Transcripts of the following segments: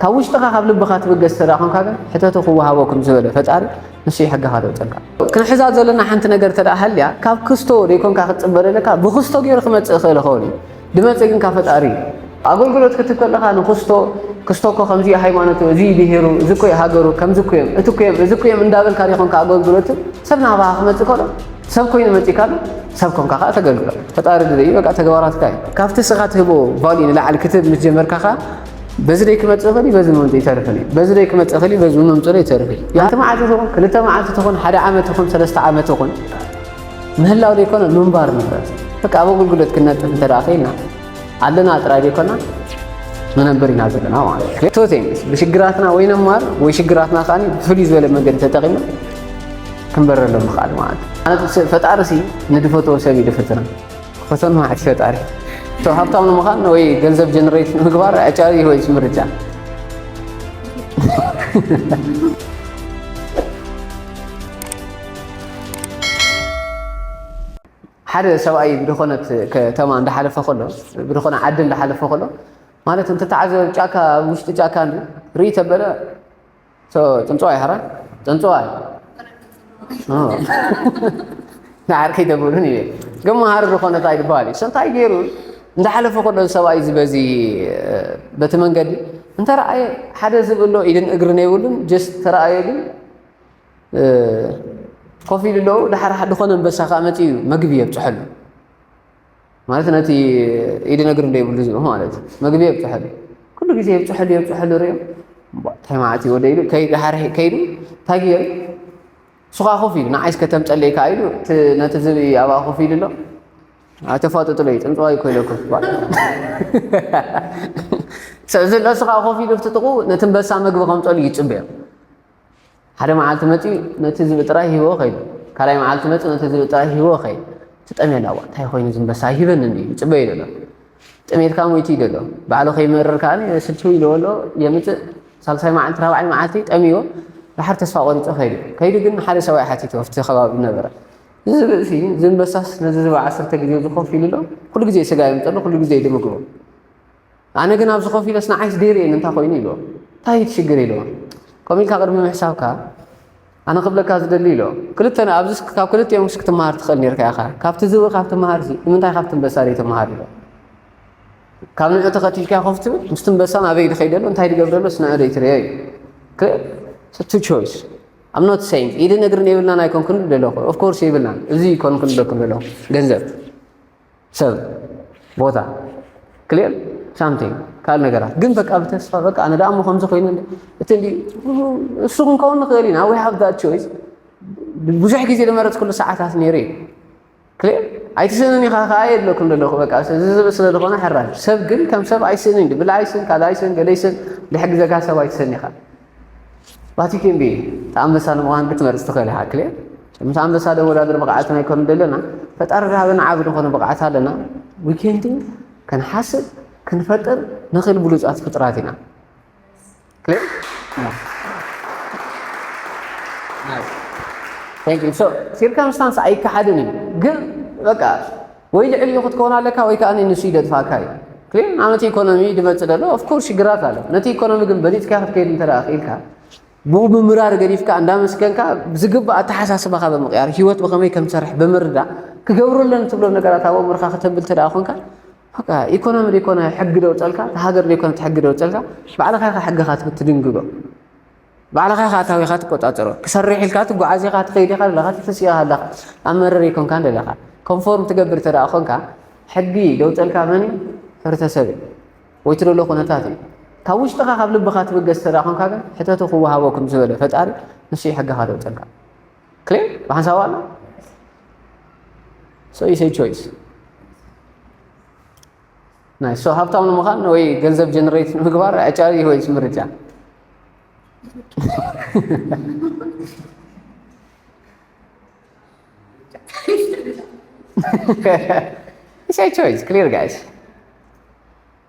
ካብ ውሽጥኻ ካብ ልብኻ ትብገስ ተዳ ኮንካ ግን ሕተቱ ክወሃቦ ከም ዝበለ ፈጣሪ ንሱ ይሕግኻ ደውፀልካ። ክንሕዛ ዘለና ሓንቲ ነገር ተዳ ሃልያ ካብ ክስቶ ደይኮንካ ክትፅበ ደለካ ብክስቶ ገይሩ ክመፅእ ይኽእል ይኸውን እዩ። ድመፅእ ግን ካብ ፈጣሪ እዩ። ኣገልግሎት ክትከለኻ ንክስቶ ክስቶ እኮ ከምዚ ሃይማኖቱ፣ እዚ ብሄሩ፣ እዚ እኮ ሃገሩ፣ ከምዚ እኮ እዮም፣ እቲ እኮ እዮም፣ እዚ እኮ እዮም እንዳበልካ ደይኮንካ ኣገልግሎት ሰብ ናባኻ ክመፅእ ከሎ ሰብ ኮይኑ መፂካ ኣሎ። ሰብ ኮንካ ከዓ ተገልግሎ። ፈጣሪ ድደዩ በቃ ተግባራትካ እዩ። ካብቲ ስኻ ትህቦ ቫልዩ ንላዕሊ ክትህብ ምስ ጀመርካ ከዓ በዚ ደይ ክመፅእ ኽእል እዩ፣ በዚ ምምፅእ ይተርፍን እዩ። በዚ ደይ ክመፅእ ኽእል እዩ፣ በዚ ምምፅእ ይተርፍ እዩ። ሓንቲ መዓልቲ ትኹን፣ ክልተ መዓልቲ ትኹን፣ ሓደ ዓመት ትኹን፣ ሰለስተ ዓመት ትኹን ምህላው ደይኮነ ምንባር ንብረት። በቃ ኣብ ኣገልግሎት ክንነጥፍ እንተ ደኣ ኽኢልና ኣለና ጥራይ ደይኮና ንነብር ኢና ዘለና ማለት እዩ። ቱ ቲንግስ፣ ብሽግራትና ወይ ነማር ወይ ሽግራትና ከዓ ብፍሉይ ዝበለ መንገዲ ተጠቒምና ክንበረሎም ምኽኣል ማለት እዩ። ኣነ ፈጣሪ ሲ ንድፈትዎ ሰብ እዩ ድፍትና። ክፈተኑ ማዕት ፈጣሪ። ሶ ሃብታም ንምዃን ወይ ገንዘብ ጀነሬት ንምግባር ኣጫሪ ወይስ ምርጫ? ሓደ ሰብኣይ ብድኾነት ከተማ እንዳሓለፈ ከሎ፣ ብድኾነ ዓዲ እንዳሓለፈ ከሎ፣ ማለት እንተ ተዓዘበ ጫካ፣ ኣብ ውሽጢ ጫካ እንዲ ርኢ ተበለ፣ ሶ፣ ጽንጽዋይ ሓራ? ጽንጽዋይ። ኦ። ንዓርከይ ተብሉን እየ። ግን መሃሪ ዝኾነ እንታይ ዝበሃል እዩ? ሶ እንታይ ገይሩ? እንዳሓለፈ ከሎ ሰብኣይ እዚ በዚ፣ በቲ መንገዲ እንተረኣየ ሓደ ዝብሎ ኢድን እግርን የብሉን፣ ጀስት ተረኣየ ግን፣ እ፣ ኮፍ ኢሉ ኣለዉ። ድሓር ሓደ ዝኾነ ኣንበሳ ከኣ መጺኡ መግቢ የብጽሐሉ። ማለት ነቲ ኢድን እግርን ዘይብሉ ዝብኢ ማለት እዩ። መግቢ የብጽሐሉ። ኩሉ ግዜ የብጽሐሉ፣ የብጽሐሉ ርእዮም፣ "እምቧ፣ እንታይ መዓት እዩ ወደይ?" ኢሉ ከይዱ፣ ድሓር ከይዱ፣ እንታይ ገይሩ? ንሱ ከኣ ኮፍ ኢሉ፣ "ንዓይስ ከተምጸለይ?" ከኣ ኢሉ፣ እቲ፣ ነቲ ዝብኢ ኣብኣ ኮፍ ኢሉ ኣሎ። "ኣተፋጥጡለይ፣ ጽንጽዋይ እኮ ኢለኩም። እምቧ፣ ሰብ ዘሎ ንሱ ከኣ ኮፍ ኢሉ ኣብቲ ጥቕኡ ነቲ ኣንበሳ መግቢ ከምጸሉ ይጽበዮ። ሓደ መዓልቲ መጺኡ ነቲ ዝብኢ ጥራይ ሂቦ ከይዱ። ካልኣይ መዓልቲ መጺኡ ነቲ ዝብኢ ጥራይ ሂቦ ከይዱ። ትጠምየላ፣ "እዋ፣ እንታይ ኮይኑ እዚ ኣንበሳ ኣይሂበንን ድዩ? ይጽበዮ ዘሎ። ጥሜት ከኣ ሞይቱ እዩ ዘሎ። ባዕሉ ከይመርር ከኣ ስልችው ኢልዎ ኣሎ፣ የምጽእ። ሳልሳይ መዓልቲ፣ ራብዓይ መዓልቲ ጠምይዎ፣ ድሓር ተስፋ ቆሪጹ ከይዱ። ከይዱ ግን ሓደ ሰብኣይ ሓቲቱ፣ ኣብቲ ከባቢ ነበረ። እዚ ዝብኢ ሲ፣ እዚ ኣንበሳስ ነዚ ዝብኢ ዓሰርተ ግዜ እዚ ኮፍ ኢሉ ኣሎ፣ ኩሉ ግዜ ስጋ የምጸሉ፣ ኩሉ ግዜ ድምግቦ። ኣነ ግን ኣብዚ ኮፍ ኢለስ ንዓይስ ደይርየኒ እንታይ ኮይኑ?" ኢልዎ። "እንታይ እዩ እቲ ሽግር?" ኢልዎ። ከምኡ ኢልካ ቅድሚ ምሕሳብካ ኣነ ክብለካ ዝደሊ ኢልዎ። ክልተ፣ ኣብዚ እስኪ ካብ ክልቲኦም እስኪ ትመሃር ትኽእል ነርካ ኢኻ። ካብቲ ዝብኢ ካብ ትመሃር ሲ፣ ንምንታይ ካብቲ ኣንበሳ ደይ ትመሃር ኢልዎ። ካብ ንዑ ተኸቲልካ ኮፍ ትብል፣ ምስቲ ኣንበሳ ናበይ ድኸይድ ኣሎ፣ እንታይ ድገብር ኣሎ፣ ንዑ ደይ ትርእዮ እዩ። ክ-፣ ቱ ቾይስ። I'm not saying ኢድን እግርን የብልናን ኣይኮንኩን ደለኹ። ኦፍ ኮርስ የብልናን። እዚ ይኮንኩን ደለኩ ደለኹ። ገንዘብ። ሰብ፣ ቦታ፣ ክሊር ሳምቲንግ፣ ካልእ ነገራት ግን በቃ ብተስፋ በቃ ኣነ ደኣ እሞ ከምዚ ኮይኑ እንደ-፣ እቲ እንዲ እሱ ክንከውን ንኽእል ኢና። We have that choice። ብዙሕ ግዜ ዝመረጽኩሉ ሰዓታት ነይሩ እዩ። ክሊር ኣይትስእንን ኢኻ ከኣ የድለኩም ዘለኹ በቃ እዚ ዝብኢ ስለ ዝኾነ ሕራይ። ሰብ ግን ከም ሰብ ኣይስእንን እዩ። ብላዕ ኣይስእን፣ ካልእ ኣይስእን፣ ገለ ኣይስእን፣ ዝሕግዘካ ሰብ ኣይትስእን ኢኻ። ባቲኪ እምቢ፣ እቲ ኣንበሳ ንምዃን ክትመርጽ ትኽእል ኢኻ። ክሊር። ምስ ኣንበሳ ደወዳድር ብቕዓት ኣይኮን ዘለና። ፈጣሪ ዝሃበና ዓቢ ዝኾነ ብቕዓት ኣለና። We can think፣ ክንሓስብ፣ ክንፈጥር ንኽእል ብሉጻት ፍጡራት ኢና። ክሊር? Thank you። So፣ ሲርከምስታንስ ኣይከሓድን እዩ። ግን፣ በቃ፣ ወይ ልዕሊኡ ክትከውን ኣለካ ወይ ከኣ ንሱ ይደጥፋካ እዩ። ክሊር? ናመቲ ኢኮኖሚ ድመጽእ ዘሎ፣ ኦፍ ኮርስ ሽግራት ኣሎ። ነቲ ኢኮኖሚ ግን በሊጽካ ክትከይድ እንተ ደኣ ክኢልካ፣ ብኡ ምምራር ገዲፍካ እንዳመስገንካ ብዝግባእ ኣተሓሳስባኻ ብምቕያር ህይወት ብኸመይ ከም ትሰርሕ ብምርዳእ ክገብሩ ኣለኒ ትብሎም ነገራት ኣብ ኣእምሮኻ ከተብል እንተ ደኣ ኮንካ በቃ ኢኮኖሚ ደይኮነ ሕጊ ደውፀልካ፣ እቲ ሃገር ደይኮነ እቲ ሕጊ ደውፀልካ፣ ባዕልኻ ኢኻ ሕግኻ ትድንግጎ። ባዕልኻ ኢኻ ኣታዊኻ ትቆጻጸሮ። ክሰርሕ ኢልካ ትጓዓዝ ኢኻ፣ ትኸይድ ኢኻ ዘለኻ፣ ትስእ ኢኻ ኣለኻ። ኣብ መረር ኣይኮንካን ዘለኻ። ኮንፎርም ትገብር እንተ ደኣ ኮንካ፣ ሕጊ ደውፀልካ መን እዩ? ሕብረተሰብ እዩ። ወይ እቲ ዘሎ ኩነታት እዩ። ካብ ውሽጥኻ ካብ ልብኻ ትብገስ እንተ ደኣ ኮንካ ግን፣ ሕተቱ ክወሃቦ ከም ዝበለ ፈጣሪ፣ ንሱ እዩ ሕግኻ ደውፀልካ። ክሊር? ብሓንሳብ ኣሎ? So it's a choice። ናይስ። ሶ ሃብታም ንምዃን ወይ ገንዘብ ጀነሬት ንምግባር ኣጫሪ ወይስ ምርጫ? It's a choice, clear guys።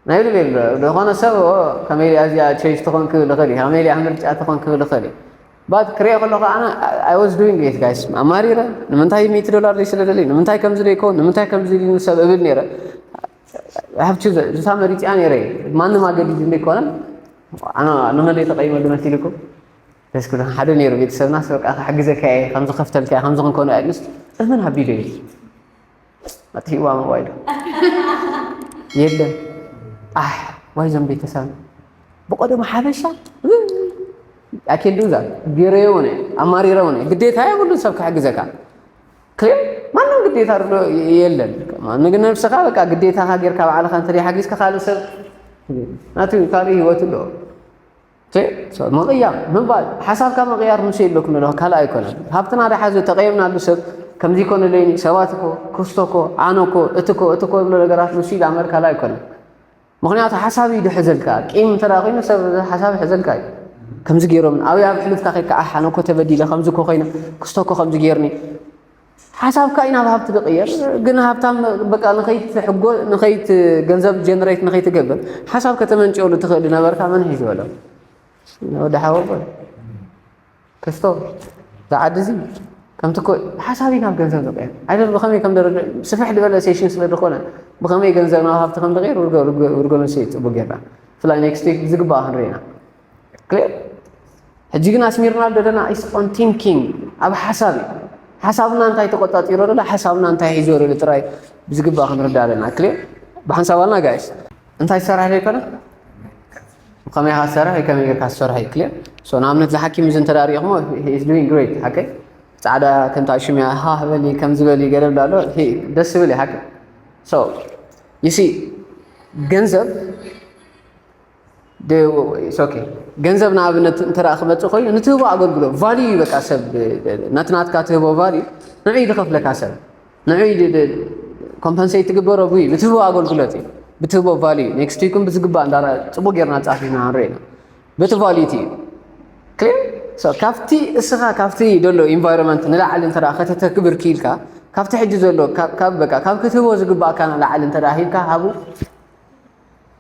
ናይ ልቤ ዝኾነ ሰብ ከመይ ኢያ እዚኣ ቾይስ ትኾን ክብል ይኽእል እዩ፣ ከመይ ኢያ ምርጫ ትኾን ክብል ይኽእል እዩ። But ክሪኦ ከለኹ ኣነ I was doing it guys። ኣማሪረ ንምንታይ ሚእቲ ዶላር ደይ ስለ ደልዩ፣ ንምንታይ ከምዚ ደይ ኮን፣ ንምንታይ ከምዚ ኢሉ ሰብ እብል ነይረ። I have choose፣ እዛ መሪጽያ ነይረ። ማንም ኣገዲዱ ዘይኮነ ኣነ ንመን ተቐይመሉ መሲልኩም? ደስ ክብለካ። ሓደ ነይሩ ቤተሰብናስ፣ በቃ ክሕግዘካ እየ፣ ከምዚ ከፍተልካ እየ፣ ከምዚ ክንኮን እየ ኢሉስ፣ እመን ኣቢሉ እዩ። ኣጥፊእዋ ሞባይሉ። የለን። ኣሕ፣ ዋይ እዞም ቤተሰብ። ብቐደሙ ሓበሻ፣ I can do that። ገይረዮ እውን እየ፣ ኣማሪረ እውን እየ። ግዴታ የብሉን ሰብ ክሕግዘካ። ክሊር? ማንም ግዴታ ኣሎ የለን። ንነብስኻ በቃ ግዴታኻ ጌርካ ባዕልኻ እንተ ሓጊዝካ ካልእ ሰብ ናቱ ካልእ ህይወት ኣለዎ። ኦኬ? ሶ፣ ምቕያር፣ ምባል፣ ሓሳብካ ምቕያር ምስ የለኩም ኣለኹ፣ ካልእ ኣይኮነን። ሃብትና ደሓዙ ተቐየምናሉ ሰብ፣ ከምዚ ይኮነለይኒ፣ ሰባት እኮ፣ ክስቶ እኮ፣ ኣነ እኮ፣ እቲ እኮ፣ እቲ እኮ ዝብሎ ነገራት ምስ ኢላ እምበር ካልእ ኣይኮነን። ምኽንያቱ ሓሳብ እዩ ዝሕዘልካ። ቂም እንተ ደኣ ኮይኑ ሰብ ሓሳብ ይሕዘልካ እዩ። ከምዚ ገይሮም፣ ኣብይ ኣብ ሕሉፍካ ከይድካ፣ ኣሕ፣ ኣነ እኮ ተበዲለ፣ ከምዚ እኮ ኮይነ፣ ክስቶ እኮ ከምዚ ገይርኒ። ሓሳብካ እዩ ናብ ሃብቲ ዝቕየር። ግን ሃብታም በቃ ንኸይትሕጎ-፣ ንኸይት-፣ ገንዘብ ጀነሬት ንኸይትገብር ሓሳብ ከተመንጭወሉ ትኽእል ዝነበርካ መን ሒዝበሎ? ወዲ ሓወቦ። ክስቶ፣ እዛ ዓዲ እዚ ከምቲ እኮ ሓሳብ እዩ ናብ ገንዘብ ዝቕየር። ኣይደል ብኸመይ ከም ደረጃ ስፍሕ ዝበለ ሴሽን ስለ ዝኾነ ብኸመይ ገንዘብ ናብ ሃብቲ ከም ዝቕየር ውርገ-፣ ውርገ-፣ ውርገ መልሲ እዩ ጽቡቕ ጌርና። ብፍላይ ኔክስት ዊክ ብዝግባእ ክንርኢ ኢና። ክሊር? ሕጂ ግን ኣስሚርናሉ ዘለና is on thinking፣ ኣብ ሓሳብ እዩ። ሓሳብና እንታይ ተቆጻጺሮ ዘሎ፣ ሓሳብና እንታይ ሒዞ ዘሎ ጥራይ ብዝግባእ ክንርዳእ ኣለና። ክሊር? ብሓንሳብ ኣልና ጋይስ። እንታይ ትሰርሕ ዘይኮነ? ከመይ ኢኻ ትሰርሕ ወይ ከመይ ጌርካ ትሰርሕ እዩ። ክሊር? ሶ ንኣብነት እዚ ሓኪም እዚ እንተ ደኣ ሪኢኹሞ፣ he is doing great። ሓቀይ? ጻዕዳ ከምታ ሽም እያ፣ ሃህ በሊ፣ ከምዚ በሊ፣ ገለ ብላ ኣሎ። ሂ-፣ ደስ ዝብል እዩ ሓቂ። So you see፣ ገንዘብ ደ-፣ it's okay። ገንዘብ ንኣብነት እንተ ደኣ ክመጽእ ኮይኑ፣ ንትህቦ ኣገልግሎት፣ ቫልዩ እዩ። በቃ ሰብ፣ ነቲ ናትካ ትህቦ ቫልዩ፣ ንዑ እዩ ዝኸፍለካ ሰብ። ንዑ እዩ ድ-፣ ድ-፣ ኮምፐንሴት ትግበሮ ብይ፣ ብትህቦ ኣገልግሎት እዩ። ብትህቦ ቫልዩ። ኔክስት ዊክን ብዝግባእ እንዳረ-፣ ጽቡቕ ጌርና ጻፊና ንርኢ ኢና። በቲ ቫልዩ እዩ። ክሊር? ሶ፣ ካብቲ እስኻ፣ ካብቲ ዘሎ ኢንቫይሮንመንት ንላዕሊ እንተ ደኣ ከተተግብር ክኢልካ፣ ካብቲ ሕጂ ዘሎ፣ ካብ፣ ካብ፣ በቃ፣ ካብ ክትህቦ ዝግባእካ ንላዕሊ እንተ ደኣ ሂብካ፣ ሃቡ።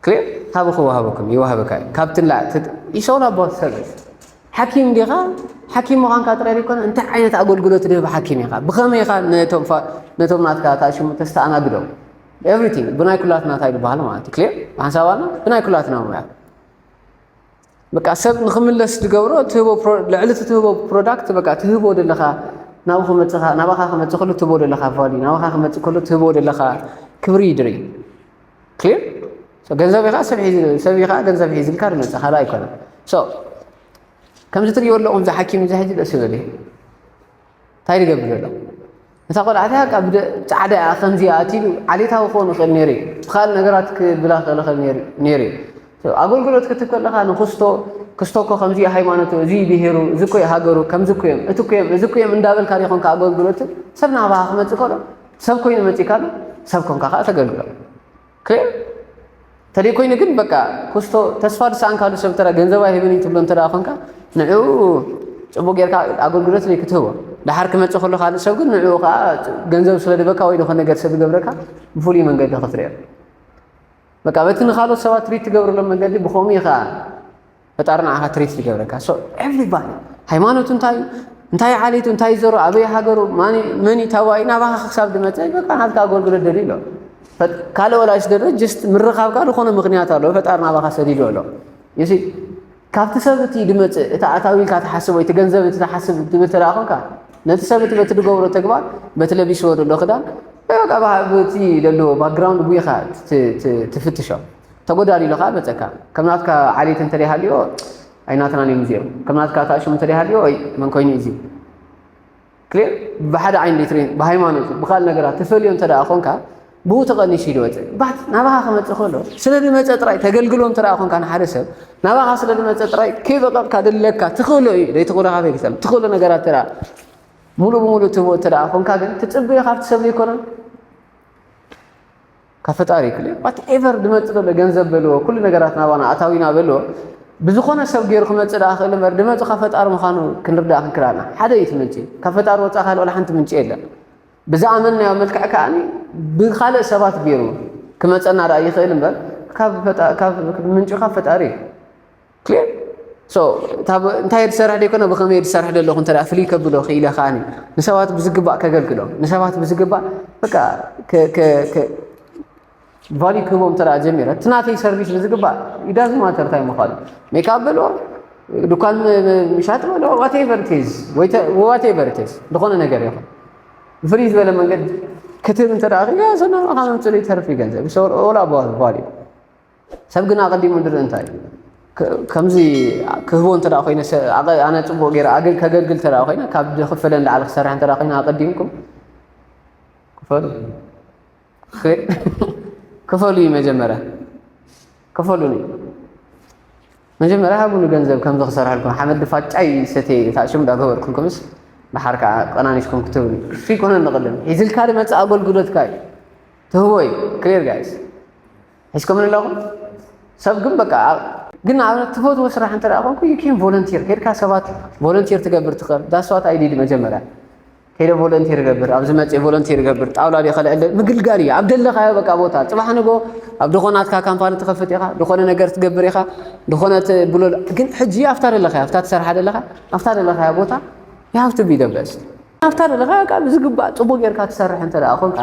ክሊር? ሃቡ ክወሃበኩም፣ ይወሃበካ እዩ። ካብቲ ንላዕሊ ትጥ-፣ it's all about service። ሓኪም ዲኻ? ሓኪም ምዃንካ ጥራይ ዘይኮነ፣ እንታይ ዓይነት ኣገልግሎት ትህብ ሓኪም ኢኻ? ብኸመይ ኢኻ ነቶም ፋ-፣ ነቶም ናትካ፣ እታ ሽሙ ተስተኣናግዶም? ኤቭሪቲንግ፣ ብናይ ኩላትና እንታይ ዝበሃል ማለት እዩ። ክሊር? ብሓንሳብ ኣልና፣ ብናይ ኩላትና ሙያ። በቃ ሰብ ንኽምለስ ዝገብሮ ትህቦ ፕሮ-፣ ልዕሊ እቲ ትህቦ ፕሮዳክት፣ በቃ ትህቦ ዘለኻ፣ ናብኡ ክመጽኻ፣ ናባኻ ክመጽእ ከሎ ትህቦ ዘለኻ ቫልዩ፣ ናባኻ ክመጽእ ከሎ ትህቦ ዘለኻ ክብሪ ይድሪ። ክሊር? ሶ፣ ገንዘብ ኢኻ ሰብ ሒዝ-፣ ሰብ ኢኻ ገንዘብ ሒዝልካ ዝመጽእ፣ ካልእ ኣይኮነን። ሶ፣ ከምዚ ትርእይዎ ኣለኹም፣ እዚ ሓኪም እዚ ሕጂ ደስ ይብል እዩ። እንታይ ዝገብር ዘሎ? እታ ቆልዓ እቲኣ ካብ ደ-፣ ጻዕዳ እያ፣ ከምዚ እያ፣ እቲ ኢሉ ዓሌታዊ ክኸውን ይኽእል ነይሩ እዩ። ብኻልእ ነገራት ክብላ ክኽእል ይኽእል ነይሩ፣ ነይሩ እዩ። ኣገልግሎት ክትህብ ከለኻ ንክስቶ፣ ክስቶ እኮ ከምዚ እዩ ሃይማኖቱ፣ እዚ እዩ ብሄሩ፣ እዚ እኮ እዩ ሃገሩ፣ ከምዚ እኮ እዮም፣ እቲ እኮ እዮም፣ እዚ እኮ እዮም እንዳበልካ ዲኾንካ ኣገልግሎት ሰብ ናባኻ ክመጽእ ከሎ፣ ሰብ ኮይኑ መጺእካ ኣሎ፣ ሰብ ኮንካ ከኣ ተገልግሎ። ክሊር? ተደይ ኮይኑ ግን በቃ ክስቶ ተስፋ ዝሰኣንካሉ ሰብ እንተ ገንዘብ ኣይህብን እዩ ትብሎ እንተ ደኣ ኮንካ፣ ንዕኡ ጽቡቕ ጌርካ ኣገልግሎት ዘይክትህቦ። ደሓር ክመጽእ ከሎ ካልእ ሰብ ግን ንዕኡ ከኣ ገንዘብ ስለ ዝህበካ ወይ ዝኾነ ነገር ስለ ዝገብረካ ብፍሉይ መንገዲ ክትርእዮ። በቃ በቲ ንኻልኦት ሰባት ትሪት ትገብረሎም መንገዲ ብኸምኡ እዩ ከኣ ፈጣሪ ንዓኻ ትሪት ዝገብረካ። So everybody፣ ሃይማኖቱ እንታይ እዩ፣ እንታይ ዓሌቱ፣ እንታይ ዘሩ፣ ኣበይ ሃገሩ፣ ማን እዩ፣ መን እዩ፣ ታዋይ ናባኻ ክሳብ ዝመጸ በቃ ናትካ ኣገልግሎት ደልዩ ኣሎ። ፈጥ-፣ ካልእ ወላ ኣይስደደ፣ just ምርኻብካ ዝኾነ ምኽንያት ኣለዎ፣ ፈጣሪ ናባኻ ሰዲዱ ኣሎ። You see፣ ካብቲ ሰብ እቲ ዝመጽእ፣ እቲ ኣታዊ ኢልካ ትሓስብ ወይ እቲ ገንዘብ እቲ ትሓስብ ትብል ተደኣ ኮንካ፣ ነቲ ሰብ እቲ በቲ ዝገብሮ ተግባር፣ በቲ ለቢስዎ ዘሎ ክዳን፣ በቃ ብሃ-፣ በቲ ዘለዎ ባክግራውንድ ቡይኻ ት-፣ ት-፣ ትፍትሾ። ተጎዳዲሉ ከኣ መጸካ። ከም ናትካ ዓሌት እንተ ደይሃልዮ፣ ኣይ ናትናን እዮም እዚኦም። ከም ናትካ እታ ሽሙ እንተ ደይሃልዮ፣ ኣይ መን ኮይኑ እዩ እዚ? ክሊር? ብሓደ ዓይኒ ደይትርኢ፣ ብሃይማኖቱ፣ ብኻልእ ነገራት ትፈልዮ እንተ ደኣ ኾንካ፣ ብኡ ተቐኒሱ እዩ ዝወጽእ። ባት ናባኻ ክመጽእ ከሎ፣ ስለ ዝመጸ ጥራይ ተገልግሎ እንተ ደኣ ኾንካ ንሓደ ሰብ፣ ናባኻ ስለ ዝመጸ ጥራይ ከይበቐቕካ ደለካ፣ ትኽእሎ እዩ፣ ደይትኽእሎ ካብ ኣይክሰም፣ ትኽእሎ ነገራት እንተ ደኣ ሙሉእ ብሙሉእ ትህቦ እንተ ደኣ ኾንካ ግን፣ ትጽበዮ ካብቲ ሰብ ዘይኮነ፣ ካብ ፈጣሪ እዩ ክልእ። ዋትኤቨር ዝመጽእ ዘሎ ገንዘብ በልዎ፣ ኩሉ ነገራት ናባና ኣታዊና በልዎ፣ ብዝኾነ ሰብ ገይሩ ክመጽእ ደኣ ክእል እምበር፣ ዝመጽእ ካብ ፈጣሪ ምዃኑ ክንርዳእ ክንክእል ኣለና። ሓደ እዩ እቲ ምንጪ። ካብ ፈጣሪ ወጻኢ ካልእ ዋላ ሓንቲ ምንጪ የለን። ብዝኣመንናዮ መልክዕ ከኣ ብኻልእ ሰባት ገይሩ ክመጸና ደኣ ይኽእል እምበር፣ ካብ ፈጣ-፣ ካብ ምንጩ ካብ ፈጣሪ እዩ። ክሊር? ሶ፣ እታ ብ-፣ እንታይ እየ ዝሰርሕ ደይኮነ፣ ብኸመይ እየ ዝሰርሕ ዘለኹ እንተ ደኣ ፍልይ ከብሎ ክኢለ ከኣኒ፣ ንሰባት ብዝግባእ ከገልግሎም፣ ንሰባት ብዝግባእ፣ በቃ፣ ከ-፣ ከ-፣ ከ-፣ ቫልዩ ክህቦም እንተ ጀሚረ እቲ ናተይ ሰርቪስ ብዝግባእ it doesn't matter እንታይ ምዃኑ ሜካፕ በልዎ ድኳን ምሻጥ በልዎ whatever it is ወይ whatever it is ዝኾነ ነገር ይኹን ብፍልይ ዝበለ መንገዲ ክትህብ እንተ ደኣ ኽኢልካ ሰናኻ መምፅእ ይተርፍ እዩ ገንዘብ all about ቫልዩ ሰብ ግን ኣቐዲሙ ድርኢ እንታይ እዩ ከምዚ ክህቦ እንተ ኮይነ ኣነ ፅቡቅ ገይረ ከገልግል እንተ ኮይነ ካብ ዝኽፈለ ንላዕሊ ክሰርሕ እንተ ኮይነ ኣቐዲምኩም ክፈሉ ክፈሉ እዩ መጀመርያ ክፈሉኒ መጀመርያ ሃቡኒ ገንዘብ ከምዚ ክሰርሐልኩም ሓመድ ድፋጫይ ሰተ ታሽም እንዳገበርኩልኩምስ ድሓር ከዓ ቀናኒስኩም ክትብሉ እሱ ይኮነ ንቅድም ሒዝልካ ድመፅእ ኣገልግሎትካ እዩ ትህቦ እዩ ክሊር ጋይስ ሒዝኩም ኣለኹም ሰብ ግን በቃ ግን ኣብ ትፈትዎ ስራሕ እንተ ደኣ ኮንኩ you can volunteer ከድካ ሰባት volunteer ትገብር ትኽእል that's what I did መጀመርያ ከይደ volunteer ገብር ኣብዚ መፅእ volunteer ገብር ጣውላ ዲ ከልዕል ምግልጋል እዩ ኣብ ደለኻዮ በቃ ቦታ ፅባሕ ንጎ ኣብ ድኾናትካ ካምፓኒ ትኸፍት ኢኻ ዝኾነ ነገር ትገብር ኢኻ ዝኾነ ብሎ ግን ሕጂ ኣብታ ደለኻዮ ኣብታ ትሰርሓ ደለኻ ኣብታ ደለኻዮ ቦታ you have to be the best ኣብታ ደለኻ በቃ ብዝግባእ ፅቡቅ ጌርካ ትሰርሕ እንተ ደኣ ኮንካ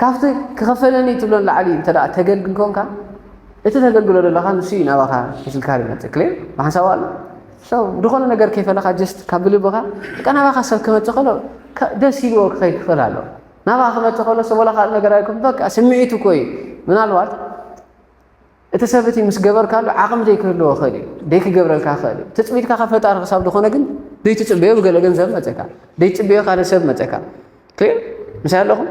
ካብቲ ክኸፈለኒ ትብሎ ንላዕሊ እንተ ደኣ ተገልግል ኮንካ እቲ ተገልግሎ ዘለኻ ንሱ እዩ ናባኻ ሒዝልካ ዝመፅእ ክሌር ብሓንሳብ ኣሎ so ዝኾነ ነገር ከይፈለኻ just ካብ ብልብኻ በቃ ናባኻ ሰብ ክመፅእ ከሎ ደስ ኢልዎ ክኸይድ ክኽእል ኣሎ ናባኻ ክመፅእ ከሎ ሰብ ወላ ካልእ ነገር ኣይኮን በቃ ስምዒቱ እኮ እዩ ምናልባት እቲ ሰብ እቲ ምስ ገበርካሉ ዓቕሚ ደይክህልዎ ይኽእል እዩ ደይክገብረልካ ይኽእል እዩ ትፅቢትካ ካብ ፈጣሪ ክሳብ ዝኾነ ግን ደይትፅበዮ ብገለ ገንዘብ መፀካ ደይትፅበዮ ካልእ ሰብ መፀካ ክሊር ምሳይ ኣለኹም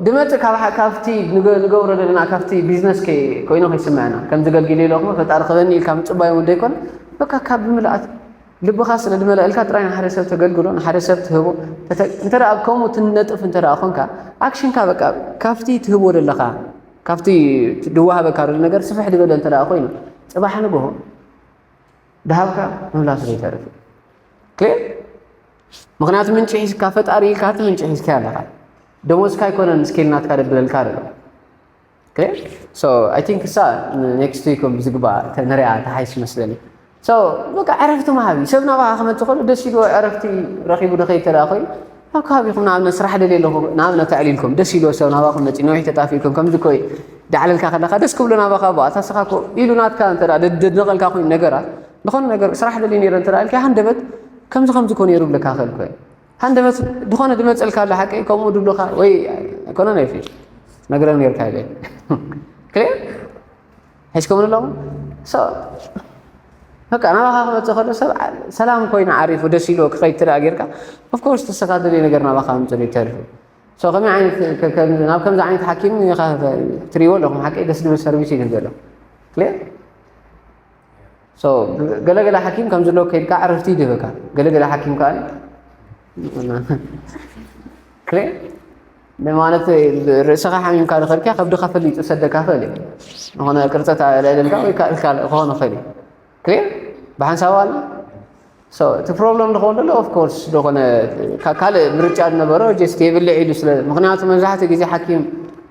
ድመፅእ ካብቲ ንገብሮ ዘለና ካብቲ ቢዝነስ ኮይኖ ከይስምዐና ከም ዝገልጊል ኣለኹም ፈጣሪ ክበኒ ኢልካ ምፅባይ እውን ደይኮነ በቃ ካብ ብምልኣት ልብኻ ስለ ዝመለእልካ ጥራይ ንሓደ ሰብ ተገልግሎ ንሓደ ሰብ ትህቦ እንተ ኣብ ከምኡ ትነጥፍ እንተ ኮንካ ኣክሽንካ በቃ ካብቲ ትህቦ ዘለኻ ካብቲ ድዋሃበካ ዘሎ ነገር ስፍሕ ዝበለ እንተ ኮይኑ ፅባሕ ንግሆ ድሃብካ ምምላሱ ዘይተርፍ ክሊር ምኽንያቱ ምንጪ ሒዝካ ፈጣሪ ኢልካ እቲ ምንጪ ሒዝካ ኣለኻ ደሞዝካ ኣይኮነን ስኬል ናትካ ደብለልካ ኣሎ ክሊር so I think እሳ next week ብዝግባእ ንሪኣ ተሓይሽ መስለኒ so በቃ ዕረፍቲ መሃብ እዩ ሰብ ናባኻ ክመፅእ ከሎ ደስ ኢልዎ ዕረፍቲ ረኺቡ ድኸይድ ተዳ ኮይኑ ኣብ ከባቢኹም ንኣብነት ስራሕ ደልየ ኣለኹ ንኣብነት ኣዕሊልኩም ደስ ኢልዎ ሰብ ናባኹም መፂ ነዊሕ ተጣፊእኩም ከምዚ ኮይ ዳዕለልካ ከለካ ደስ ክብሎ ናባኻ ባ ኣታ ስኻ ኮ ኢሉ ናትካ እንተ ደድነቐልካ ኮይኑ ነገራት ዝኾነ ነገር ስራሕ ደልየ ነይረ እንተ ኢልካ ሃንደበት ከምዚ ከምዚ ኮ ነይሩ ብለካ ክእል ኮይ ሃንደበት ዝኾነ ድመፀልካ ኣሎ ሓቂ ከምኡ ድብሉኻ ወይ ኣይኮነን ኣይፊ ነግረን ነርካ ኢለ ክልኤ ሒዝኩም ኣለኹም በቃ ናባኻ ክመፅእ ከሎ ሰብ ሰላም ኮይኑ ዓሪፉ ደስ ኢልዎ ክኸይድ ትደኣ ጌርካ ኦፍኮርስ ተሰካ ደልዮ ነገር ናባኻ ምፅእ ይተርፍ ከመይ ዓይነት ናብ ከምዚ ዓይነት ሓኪም ትሪእዎ ኣለኹም ሓቂ ደስ ዝብል ሰርቪስ እዩ ዝብል ዘሎ ክልኤ ገለገለ ሓኪም ከም ዝሎ ከይድካ ዕረፍቲ ይድህበካ ገለገለ ሓኪም ከዓ ክልኤ ማለት ርእስኻ ሓሚምካ ዝኸድካ ከብድኻ ፈሊጡ ሰደካ ክእል እዩ ዝኾነ ቅርፀት ልዕልልካ ወይ ካልእ ክኾን ይኽእል እዩ ክልኤ ብሓንሳብ ኣሎ እቲ ፕሮብለም ዝኸውን ዘሎ ኦፍኮርስ ዝኾነ ካልእ ምርጫ ዝነበሮ ጀስት የብልዕ ኢሉ ስለ ምክንያቱ መብዛሕትኡ ግዜ ሓኪም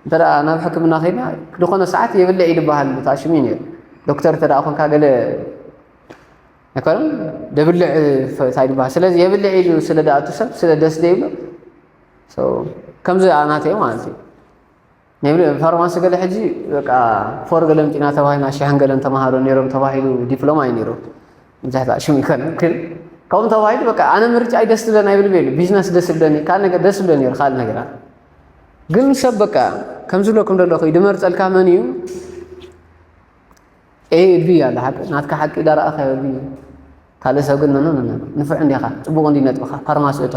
እንተ ናብ ሕክምና ከይድና ዝኾነ ሰዓት የብልዕ ኢሉ በሃል ታሽሙ እዩ ነይሩ ዶክተር እንተ ኮንካ ገለ ኣይኮነን ደብልዕ እንታይ ዝበሃል ስለዚ የብልዕ ኢሉ ስለ ደኣቱ ሰብ ስለ ደስ ዘይብሎ ከምዚ ኣናተዮ ማለት እዩ ናይ ፋርማሲ ገለ ሕጂ በቃ ፎር ገለ ምፂና ተባሂልና ሽሕን ገለን ተምሃሮ ነይሮም ተባሂሉ ዲፕሎማ እዩ ነይሩ መብዛሕትኣ ሽም ይኮነ ግን ከምኡ ተባሂሉ በቃ ኣነ ምርጫ ደስ ዝብለኒ ኣይብል ቤሉ ቢዝነስ ደስ ዝብለኒ ካልእ ነገር ደስ ዝብለኒ ነይሩ ካልእ ነገራት ግን ሰብ በቃ ከም ዝብለኩም ዘለኹ ድመርፀልካ መን እዩ ኤ ቢ ኣለ ሓቂ ናትካ ሓቂ ዳረኣኻዮ ቢ ካልእ ሰብ ግን ነነ ነነ ንፉዕ እንዲኻ ፅቡቕ እንዲ ነጥብኻ ፋርማሲ እቶ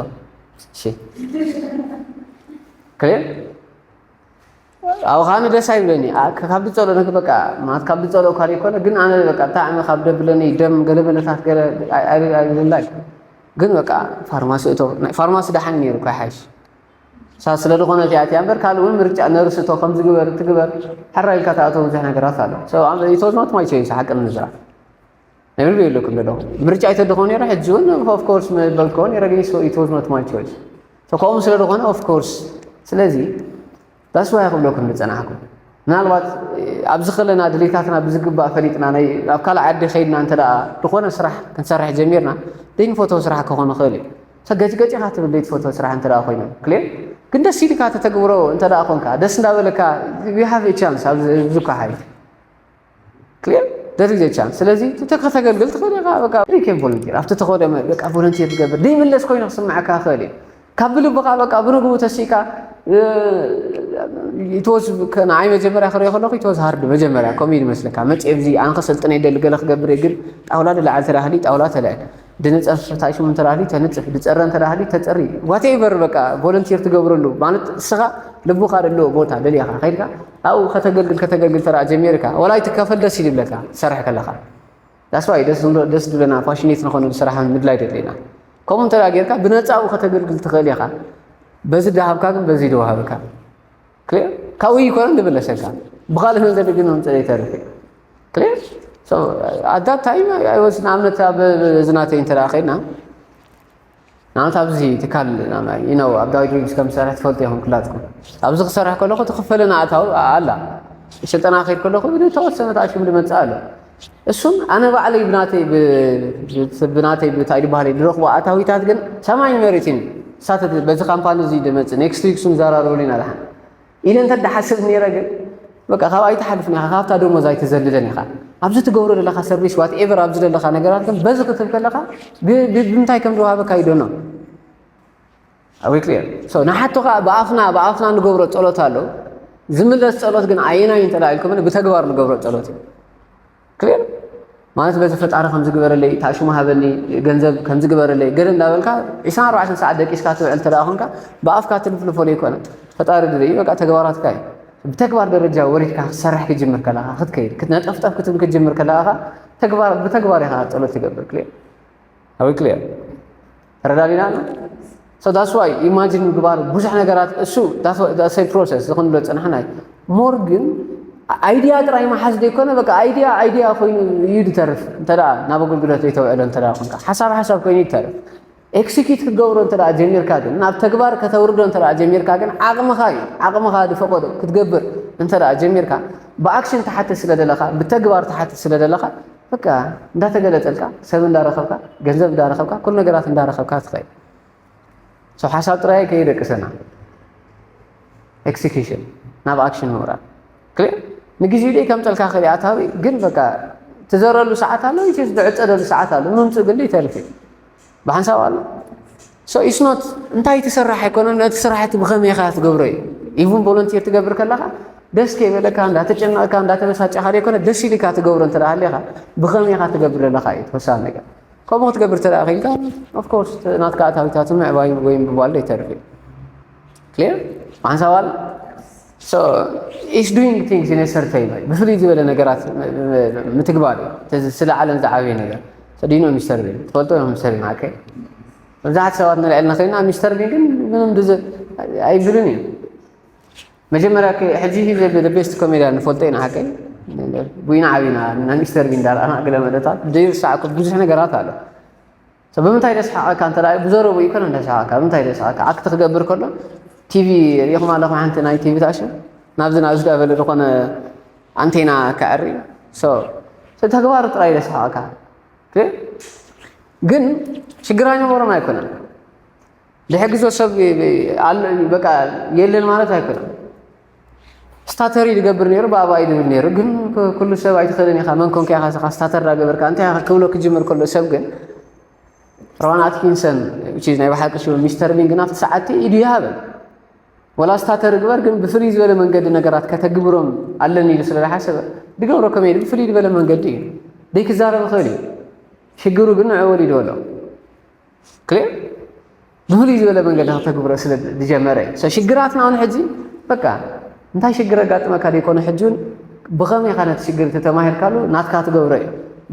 እሺ ክልል ኣብኻ ንደስ ኣይብለኒ ካብ ዝፀሎ ነክ በቃ ማለት ካብ ዝፀሎ እኳ ዘይኮነ ግን ኣነ በቃ ብጣዕሚ ካብ ደብለኒ ደም ገለመለታት ገለ ኣይብላይ ግን በቃ ፋርማሲ እቶ ናይ ፋርማሲ ደሓን ነይሩ እኳ ይሓይሽ ሳ ስለ ዝኾነ እቲኣ እቲኣ እምበር ካልእ እውን ምርጫ ነርስ እቶ ከምዚ ግበር ትግበር ሕራ ኢልካ ትኣቶ ብዙሕ ነገራት ኣሎ it was not my choice ሓቂ ንምዝራብ ናይ ብልቢ የለኩም ዘለኹ ምርጫ ኣይተድኾ ነይረ ሕጂ እውን of course መበልክዎ ነይረ ግን it was not my choice ከምኡ ስለ ዝኾነ of course ስለዚ that's why ክብለኩም ዝፀናሕኩ ምናልባት ኣብዚ ከለና ድሌታትና ብዝግባእ ፈሊጥና ኣብ ካልእ ዓዲ ከይድና እንተ ዝኾነ ስራሕ ክንሰርሕ ጀሚርና ዘይንፈትዎ ስራሕ ክኾን ይኽእል እዩ ሰገጭ ገጭኻ ትብል ዘይትፈትዎ ስራሕ እንተ ኮይኖም ክሌር ግን ደስ ኢልካ ተተግብሮ እንተ ደኣ ኮንካ፣ ደስ እንዳበለካ፣ you have a chance ኣብዚ፣ ኣብዚ እኳ ሓይ። Clear? There is a chance። ስለዚ፣ ተ-፣ ከተገልግል ትኽእል ኢኻ፣ በቃ፣ you can volunteer። ኣብቲ ተኾደ መ-፣ በቃ፣ ቮለንቲር ትገብር፣ ዘይምለስ ኮይኑ ክስምዓካ ይኽእል እዩ። ካብ ብልብኻ፣ በቃ፣ ብንግቡ ተሲእካ፣ እ፣ it was፣ ከ-፣ ንዓይ መጀመርያ ክሪኦ ከለኹ፣ it was hard መጀመርያ፣ ኮሜዲ ይመስለካ። መጽኤ፣ ኣብዚ ኣነ ከሰልጥነ ይደሊ፣ ገለ ክገብር እየ፣ ግን ጣውላ ድልዓል ተላህሊ፣ ጣውላ ተልዕል። ድንጸፍ፣ ታይ ሽሙ እንተ ደኣ ሃልዩ ተንጽፍ፣ ድጸረ እንተ ደኣ ሃልዩ ተጸሪ። Whatever፣ በቃ፣ ቮለንቲር ትገብረሉ፣ ማለት፣ እስኻ ልብኻ ዘለዎ ቦታ ደሊኻ ከይድካ፣ ኣብኡ ከተገልግል፣ ከተገልግል ተራ ጀሚርካ፣ ወላ ኣይትካፈል፣ ደስ እዩ ዝብለካ፣ ትሰርሕ ከለኻ። That's why ደስ ዝብሎ-፣ ደስ ዝብለና፣ ፓሽኔት ንኾነሉ ስራሕ ምድላይ ደድልየና። ከምኡ እንተ ደኣ ጌርካ፣ ብነጻ ኣብኡ ከተገልግል ትኽእል ኢኻ። በዚ ድሃብካ ግን፣ በዚ ድወሃብካ። Clear? ካብኡ ይኮነ ዝምለሰካ። ብኻልእ መንገዲ ግን መምጽእ ይተርፍ እዩ። Clear? So, at that time, I was፣ ንኣብነት፣ ኣብ፣ እዚ ናተይ እንተ ደኣ ኸይድና፣ ንኣብነት፣ ኣብዚ ትካል፣ you know፣ ኣብ ዳዊት ሪግስ ከም ዝሰርሕ ትፈልጡ ኢኹም ኩላትኩም። ኣብዚ ክሰርሕ ከለኹ ትኽፈለና ኣታዊ ኣላ። ስልጠና ከይድ ከለኹ፣ ብተወሰነ ኣሽም ዝመጽእ ኣሎ። እሱን ኣነ ባዕለይ ብናተይ ብ-፣ ብ-፣ ብናተይ ብታይ ዝበሃል እዩ ዝረኽቦ ኣታዊታት ግን ሰማይን መሬትን እዩ። እሳተ በዚ ካምፓኒ እዚ ድመጽእ፣ ኔክስት ዊክ እሱን ዘራርቡሉ ኢና ደሓን ኢለ እንተ ደሓስብ ነይረ ግን፣ በቃ፣ ካብ ኣይትሓልፍን ኢኻ፣ ካብታ ደሞዝ ኣይትዘልልን ኢኻ። ኣብዚ ትገብሮ ዘለኻ ሰርቪስ፣ ዋትኤቨር ኣብዚ ዘለኻ ነገራት ግን በዚ ክትብ ከለኻ ብ-፣ ብ-፣ ብምንታይ ከም ዝወሃበካ ይደኖ። Are we clear? So፣ ንሓቶ ከኣ ብኣፍና፣ ብኣፍና ንገብሮ ጸሎት ኣሎ። ዝምለስ ጸሎት ግን ኣየናይ እንተ ደኣ ኢልኩምኒ፣ ብተግባር ንገብሮ ጸሎት እዩ። Clear? ማለት በዚ ፈጣሪ ከም ዝግበረለይ፣ ታሽሙ ሃበኒ፣ ገንዘብ ከም ዝግበረለይ፣ ገለ እንዳበልካ ዒስራን ኣርባዕተን ሰዓት ደቂስካ ትውዕል እንተ ደኣ ኮንካ፣ ብኣፍካ ትልፍልፎ ዘይኮነ፣ ፈጣሪ ድርኢ፣ በቃ ተግባራትካ እዩ። ብተግባር ደረጃ ወሪድካ ክትሰርሕ ክትጅምር ከለኻ፣ ክትከይድ፣ ክትነጠፍጠፍ ክትብል ክትጅምር ከለኻ፣ ተግባር፣ ብተግባር ኢኻ ጸሎት ትገብር። Clear? Are we clear? ተረዳዲና? So that's why ኢማጂን ምግባር ብዙሕ ነገራት እሱ that's why that's a process ዝኾንሎ ዝጸናሕና እዩ። ሞር ግን ኣይዲያ ጥራይ መሓዝ ዘይኮነ፣ በቃ፣ ኣይዲያ፣ ኣይዲያ ኮይኑ እዩ ዝተርፍ። እንተ ደኣ ናብ ኣገልግሎት ዘይተውዕሎ እንተ ደኣ ኮንካ፣ ሓሳብ ሓሳብ ኮይኑ ይተርፍ። ኤክሲኪዩት ክትገብሮ እንተ ደኣ ጀሚርካ ግን፣ ናብ ተግባር ከተውርዶ እንተ ደኣ ጀሚርካ ግን፣ ዓቕምኻ እዩ። ዓቕምኻ ዝፈቐዶ ክትገብር እንተ ደኣ ጀሚርካ፣ ብኣክሽን ትሓትት ስለ ዘለኻ፣ ብተግባር ትሓትት ስለ ዘለኻ፣ በቃ፣ እንዳተገለጸልካ፣ ሰብ እንዳረኸብካ፣ ገንዘብ እንዳረኸብካ፣ ኩሉ ነገራት እንዳረኸብካ ትኸይድ። So ሓሳብ ጥራይ ከየደቅሰና፣ ኤክሲኪዩሽን፣ ናብ ኣክሽን ምውራድ። ክሊር? ንግዜኡ ደይ ከምጸልካ ክእል ኣታዊ፣ ግን በቃ ትዘረሉ ሰዓት ኣሎ፣ which is ዝዕጸደሉ ሰዓት ኣሎ። ምምጽኡ ግን ደይ ተርፍ እዩ። ብሓንሳብ ኣሎ። So it's not እንታይ ትሰርሕ ኣይኮነን፣ ነቲ ስራሕ እቲ ብኸመይ ኢኻ ትገብሮ እዩ። ኢቭን ቮለንቲር ትገብር ከለኻ፣ ደስ ከይበለካ፣ እንዳተጨነቕካ፣ እንዳተበሳጨኻ ዘይኮነ፣ ደስ ኢልካ ትገብሮ እንተ ደኣ ሃሊኻ፣ ብኸመይ ኢኻ ትገብር ዘለኻ እዩ እቲ ወሳኒ ነገር። ከምኡ ክትገብር እንተ ደኣ ኺኢልካ፣ of course፣ ናትካ ኣታዊታት ምዕባይ ወይ ምባል ደይ ተርፍ እዩ። ክሊር? ብሓንሳብ ኣሎ። So, is doing things in a certain way። ብፍልይ ዝበለ ነገራት ም-፣ ም-፣ ምትግባር እዩ። እቲ ዝ-፣ ስለ ዓለም ዝዓበየ ነገር። So, do you know ሚስተር ቢን? ትፈልጦ ኢኹም ሚስተር ቢን፣ ሓቀይ? መብዛሕትኡ ሰባት ንልዕልና ኸይና፣ ሚስተር ቢን ግን ምንም ድዘ-፣ ኣይብልን እዩ። መጀመርያ ከ-፣ ሕጂ ሂዘ the best comedian ንፈልጦ ኢና፣ ሓቀይ? ቡይና ዓቢና፣ ናይ ሚስተር ቢን ዳርኣና ገለ መደታት፣ ዘይርሳዕ እኮ ብዙሕ ነገራት ኣሎ። So፣ ብምንታይ ደስሓቐካ እንተ ደኣ፣ ብዘረቡ ይኮነ ደስሓቐካ፣ ብምንታይ ደስሓቐካ? ኣክት ክገብር ከሎ፣ ቲቪ ሪኢኹም ኣለኹም፣ ሓንቲ ናይ ቲቪ ታሽም፣ ናብዚ ናብዚ ዳበለ ዝኾነ ኣንቴና ከዕሪ። So፣ so ተግባሩ ጥራይ ደስሓቐካ። ኦኬ? ግን ሽግር ኣይነበሮን ኣይኮነን። ዝሕግዞ ሰብ ኣሎ፣ በቃ የለን ማለት ኣይኮነን። ስታተሪ ዝገብር ነይሩ፣ ብኣባይ ዝብል ነይሩ። ግን ኩ-፣ ኩሉ ሰብ ኣይትኽእልን ኢኻ፣ መን ኮንካ ኢኻ ስኻ ስታተር ዳገበርካ? እንታይ ኢኻ ክብሎ ክጅምር ከሎ ሰብ ግን ሮዋን ኣትኪንሰን፣ which is ናይ ብሓቂ ሽሙ ሚስተር ቢን፣ ግን ኣብቲ ሰዓት ኢዱ ይሃበን። ወላ ስታተር ግበር፣ ግን ብፍልይ ዝበለ መንገዲ ነገራት ከተግብሮም ኣለኒ ኢሉ ስለ ዝሓሰበ፣ ድገብሮ ከመይ ኢሉ ብፍልይ ዝበለ መንገዲ እዩ። ደይ ክዛረብ ይኽእል እዩ። ሽግሩ ግን ንዕኡ ወሊድዎ ኣሎ። ክሊር? ብፍልይ ዝበለ መንገዲ ከተግብሮ ስለ ዝጀመረ እዩ። So ሽግራትና እውን ሕጂ፣ በቃ፣ እንታይ ሽግር ኣጋጥመካ ዘይኮነ፣ ሕጂ እውን ብኸመይ ኢኻ ነቲ ሽግር ተተማሂርካሉ ናትካ ትገብሮ እዩ፣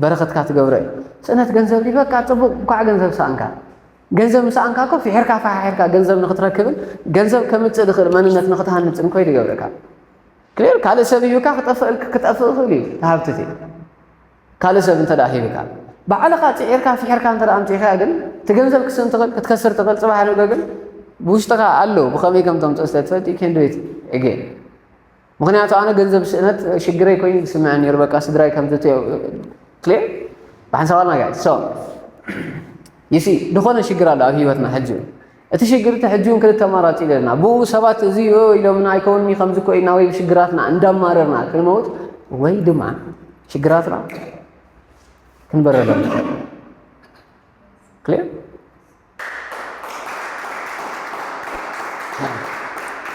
በረኸትካ ትገብሮ እዩ። ስእነት ገንዘብ ድዩ? በቃ፣ ጽቡቕ፣ እንኳዕ ገንዘብ ሰኣንካ። ገንዘብ ምስ ሰኣንካ እኮ፣ ፍሒርካ፣ ፈሓሒርካ ገንዘብ ንኽትረክብን ገንዘብ ከምጽእ ዝኽእል መንነት ንኽትሃንጽን እኮ እዩ ዝገብረካ። ክሊር? ካልእ ሰብ ሂቡካ ክጠፍእ፣ ክጠፍእ ይኽእል እዩ፣ እቲ ሃብቲ እቲ። ካልእ ሰብ እንተ ደኣ ሂብካ፣ ባዕልኻ ጽዒርካ፣ ፍሒርካ እንተ ደኣ ኣምጺእካዮ ግን፣ እቲ ገንዘብ ክስእን ትኽእል፣ ክትከስር ትኽእል፣ ጽባሕ ንግሆ ግን ብውሽጥኻ ኣሎ፣ ብኸመይ ከም ተምጽኦ ስለ ትፈልጥ፣ you can do it again። ምኽንያቱ ኣነ ገንዘብ ስእነት ሽግረይ ኮይኑ ዝስምዐኒ ነይሩ፣ በቃ ስድራይ ከም ዘተ-፣ ክሊር? ብሓንሳብ ኣልና ጋይስ። So፣ you see፣ ዝኾነ ሽግር ኣሎ ኣብ ህይወትና ሕጂ። እቲ ሽግር እቲ ሕጂ እውን ክልተ ኣማራፂ ኣለና። ብኡ ሰባት እዚ ዮ ኢሎምና ኣይከውንኒ ከምዚ እኮ ኢልና ወይ ብሽግራትና እንዳማረርና ክንመውት ወይ ድማ ሽግራትና ክንበረሎም ንኽእል። ክሊር?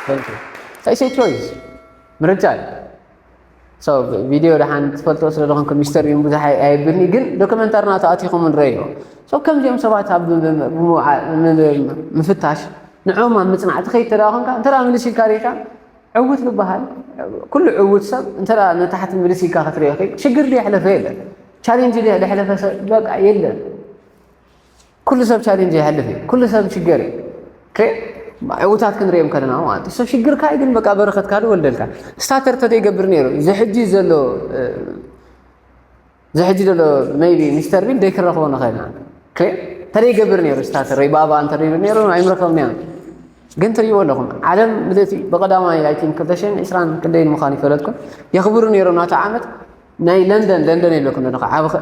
Thank you. It's a choice. ምርጫ እዩ። So ቪድዮ ደሓን ትፈልጦ ስለ ዝኾንኩ ሚስተር ቢን ብዙሕ ኣይ- ኣይብልኒ፣ ግን ዶክመንታሪ ናቱ ኣቲኹም ንረእዮ። So ከምዚኦም ሰባት ኣብ ብ- ብ- ብምውዓ- ብ- ብ- ምፍታሽ ንዕኦም ኣብ ምጽናዕ ትኸይድ ተደኣ ኾንካ እንተ ደኣ ምልስ ኢልካ ርኢኻ ዕውት ዝበሃል ኩሉ ዕውት ሰብ እንተ ደኣ ንታሕቲ ምልስ ኢልካ ክትሪኦ ኸይድ ሽግር ድየሕለፈ የለን፣ ቻሌንጅ ድየሕለፈ ሰብ በቃ የለን። ኩሉ ሰብ ቻሌንጅ ይሓልፍ እዩ። ኩሉ ሰብ ሽገር እዩ። ኦኬ? ዕውታት ክንሪኦም ከለና ማለት እዩ። ሰብ ሽግርካ እዩ ግን በቃ በረኸትካ ዝወልደልካ። ስታተር ተደይገብር ነይሩ። እዚ ሕጂ ዘሎ እ፣ እዚ ሕጂ ዘሎ ሜይቢ ሚስተር ቢን ደይክረኽቦ ንኽእልና። ኦኬ? ተደይገብር ነይሩ ስታተር ወይ ባባ እንተደይብር ነይሩ ኣይምረኸብናዮ። ግን ትሪእዎ ኣለኹም ዓለም ምልእቲ ብቐዳማይ ኣይ ቲንክ ክልተ ሽሕን ዕስራን ክንደይን ምዃኑ ይፈለጥኩም የኽብሩ ነይሮም ናቱ ዓመት ናይ ለንደን ለንደን የለኩም ዘለኹ ዓብኸ